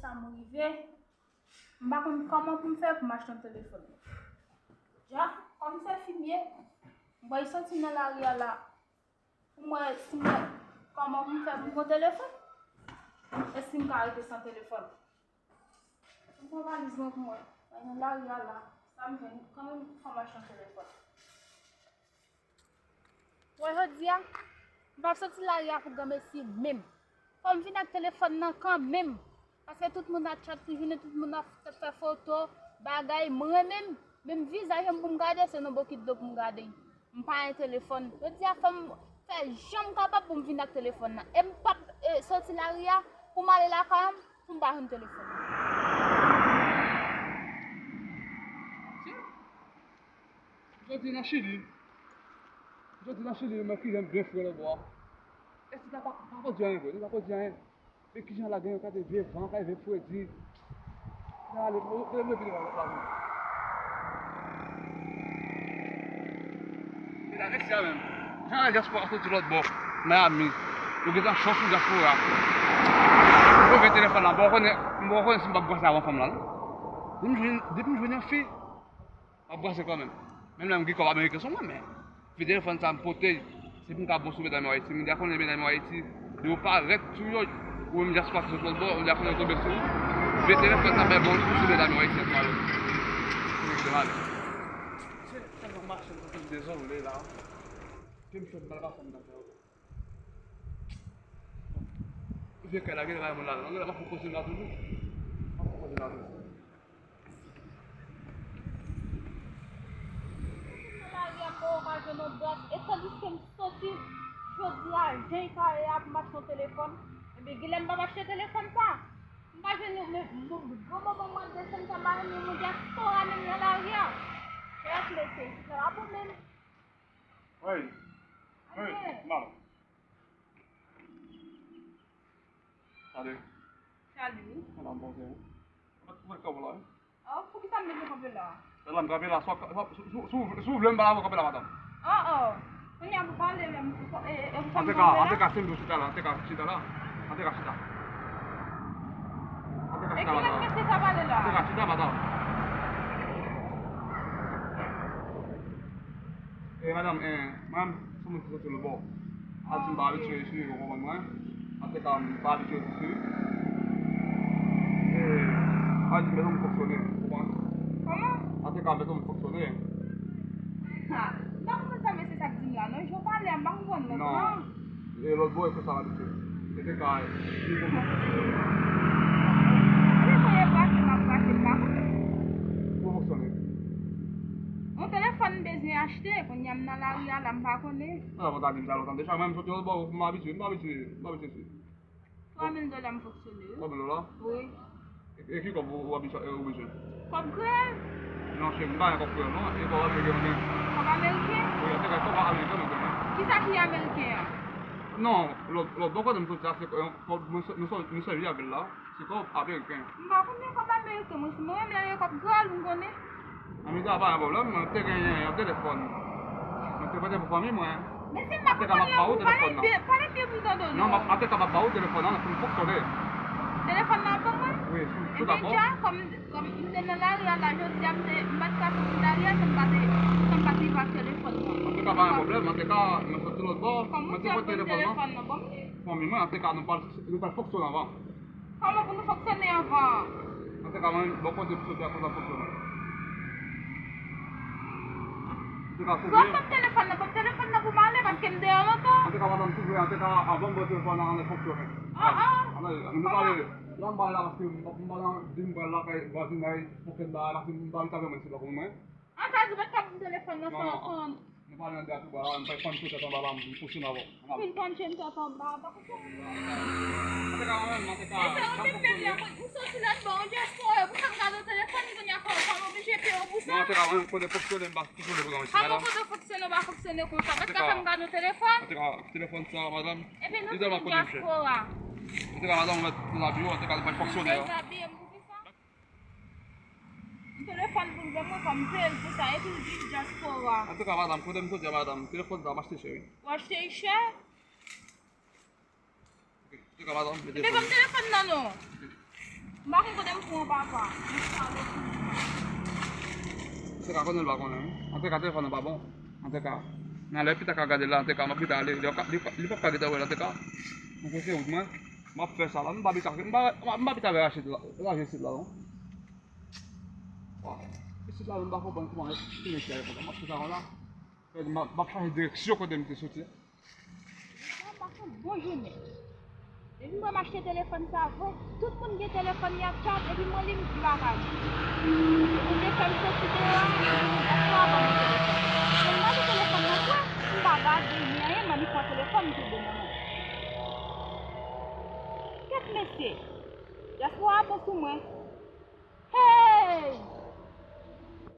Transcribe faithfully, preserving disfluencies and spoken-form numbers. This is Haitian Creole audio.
Sa m rive, m pa konn kòman pou m fè pou m achte yon telefòn. Dja, kòm se fi m ye, m pral soti nan lari a la pou m wè si m wè kòman pou m fè pou m gon telefòn, e si m ka rete san telefòn. M pran valiz mwen pou mwen, mwen nan lari a la, sa m jwenn kanmenm pou m achte yon telefòn. Wè jodi a, m p ap soti lari a pou granmesi menm. Fò m vin ak telefòn nan kanmenm. Paske tout moun ap chat pou jounen, tout moun ap fè foto, bagay, mwen menm, menm vizaj m pou m gade, se nan bokit dlo pou m gade. M pa gen telefòn. Jodi a fò m fè jan m kapab pou m vin ak telefòn nan. E m p ap, e, soti lari a pou m ale lakay an pou m pa jwenn telefòn. Jodi nan Chili. Jodi nan Chili, men ki jan byen fre lòtbò a. E si ta pa, pa pòdi anyen vre, li pa pòdi anyen. Men ki jan la gen yon kantite vye van, kay vye fredi. Nan ale, pou, pou, pou, pou, pou, pou. E la resi a menm. Jan dyaspora soti lòtbò, Miami. Yo gentan chans pou dyaspora. Yo gen telefòn la, bon, konnen, bon, konnen si m p ap gwase avè fanm la, non. Depi m jwenn, depi m jwenn yon fi, m ap brase kanmenm. Menm lè m gen kòb ameriken sou mwen, men vye telefòn sa m pote, se pou m ka bon sou medam yo Ayiti. Medam konnen medam yo Ayiti, yo parèt sou yo, ou menm dyaspora ki sot lòt bò, medam konnen yo tonbe sou ou. Vye telefòn sa fè bon sou medam yo Ayiti, se male. Se male. Se tèlman mache m santi m dezole la. Ke m fè m mal pa fè m nan fè yo. Vye kay la, gen lè bay moun la, non, gen lè m ap fè koze m la toujou. M ap fè koze m la toujou. Nan lari a, m poko ka jwenn yon dwat. E tandiske m soti jodi a, jan l ka ye a, pou m achte yon telefòn. Ebyen, gen lè m p ap achte telefòn sa. M pa jwenn yon, men, m, m, gwo moman mwa desanm sa, m pa jwenn yon moun dyaspora menm nan lari a. Kèt, mesye, sa pa bon menm. Wi. Wi, mal. Salut. Salut. Ala, m panse, wi. Ou mèt, ou mèt kanpe la, wi. Oh, poukisa m mèt kanpe la? Lè la m kanpe la, swa, swa, si, si, si, si w vle m pale avè w, kanpe la, madanm. Oh, oh. Kounye a pou pale menm, e, e, pou fè m kanpe la? Antouka, antouka, si m di w chita la, antouka, chita la. Antouka, chita. Antouka, chita, madanm. E ki lòt mesye sa pale la? Antouka, chita, madanm. E, madanm, e, mwen, se moun ki soti lòtbò. A di m pa abitye isi, ou konprann mwen? Antouka, m pa abitye isi. E, a di, mezon m fonksyone, ou konprann? Kòman? Antouka, mezon m fonksyone. Ha, m pa konprann sa mesye sa ap di m la, non. Jan w pale a, m pa konprann non. Non. E lòtbò, e konsa m abitye. E te ka, e konsa. Depi kounye a brase m ap brase, m pa konnen. Ou fonksyone. Yon telefòn m bezwen achte, kounye a m nan lari a la, m pa konnen. Sa w ta di m sa lontan deja, mwen, m soti lòtbò, m abitye, m abitye, m abitye isi. Twa mil dola m fonksyone, wi. Twa mil dola? Wi. E, e ki kòb ou, ou abitye, ou bezwen? Kòb kreyòl? Non, cheri, m pa gen kòb kreyòl, non. E kòb ameriken mwen gen. Kòb ameriken? Wi, an tou ka, kòb ameriken mwen gen, wi. Kisa ki ameriken an? Non, lòt, lòt bò kote m soti a, se kòb, mwen, mwen, mwen sèvi avè l la. Se kòb ameriken. M pa konnen kòb ameriken, mwen, si mwen renmen lè gen kòb kreyòl, m konnen. Anmwey, sa pa yon pwoblèm, mwen te genyen yon telefòn. Mwen te prete pou fanmi mwen. Men si m pa konprann lè ou pale byen, pale byen pou m tande w non. Non, m ap, antouka, m ap ba ou telefòn nan pou l fonksyone. Telefòn nan ap ban mwen? Wi, sou, sou dakò. Ebyen, dja, kòm, kòm m te nan lari a la, jodi a, m te, m pa t ka soti lari a, san m pa te, san m pa te rive ak telefòn nan. Antouka, pa yon pwoblèm, antouka, mwen soti lòtbò, mwen te prete telefòn nan. Kòman w te ap ban m telefòn nan? Ban m li. Fanmi mwen, antouka, nou pral, nou pral fonksyone anvan. Kòman pou nou fonksyone anvan? Antouka, mwen, bò kote m soti a, konsa m fonksyone. Antouka, si w vle. Ban m telefòn nan, ban m telefòn nan pou m ale, paske m deyò lontan. Antouka, madanm, si w vle, antouka, avan m ba w telefòn nan, ann fonksyone. Ah, ah. Ann ale, ann ale, nou pale. La, m pale la, paske m, m pa nan, di m pral lakay vwazinay, pou fè bagay, paske m pa vin avè mwen, se pa pou mwen. An, sa di mwen kap di telefòn nan san, san. Nou pale nan de a tou ba la, m pral pann tèt anba la, m fonksyone avè w. Fin pann tèt anba, pa konprann. Antouka, mwen menm, antouka. Mesye, ou te pèdi a, ou soti lòtbò, ou dyaspora, pou sa m gade w telefòn, kounye a fò, fò m oblije peye w pou sa. Non, antouka, mwen kote fonksyone, m pa fonksyone pou granmesi, madanm. Kòman kote fonksyone, ou pa fonksyone konsa? Mèt ka fè m gade w telefòn? Antouka, telefòn sa, madanm. Epi nou tout dyaspora. Antouka, madanm, ou mèt dezabiye w, antouka, li pa fonksyone, non. Dezabiye m pou ki sa? Telefòn pou l ban mwen, fò m peye l pou sa, epi l di dyaspora. Antouka, madanm, kote m soti a, madanm, telefòn sa, m achte chè, wi. Ou achte l chè? Ok, antouka, madanm, mete. Epi ban m telefòn nan, non. Ok. M pa konn kote m pran papa. Antouka, konnen l pa konnen, wi. Antouka, telefòn nan pa bon. Antouka, nan lè pita ka gade la, antouka, m ap kite ale. Li p ap ka, li p ap, li p ap ka gentan wè l, antouka. Mwen kontinye wout mwen. M ap fè sa la. M pa pita, m pa, m pa pita wè Rachid la, Rachid la, non. Isit la, m pa konprann kòman ti mesye a ye konsa. M ap fè sa konsa. M ap, m ap chanje direksyon kote m te soti a. Sa pase yon bon jounen. Depi mwen m achte telefòn sa vre, tout moun gen telefòn y ap chat, epi mwen li m pa ka gen. Epi te fè m soti deyò a, epi m pa ban mwen telefòn. Mwen m pa gen telefòn nan pwen, m pa gade ni anyen, mwen li pran telefòn m tou bon moman. Kèt mesye, dyaspora bon sou mwen. Hey!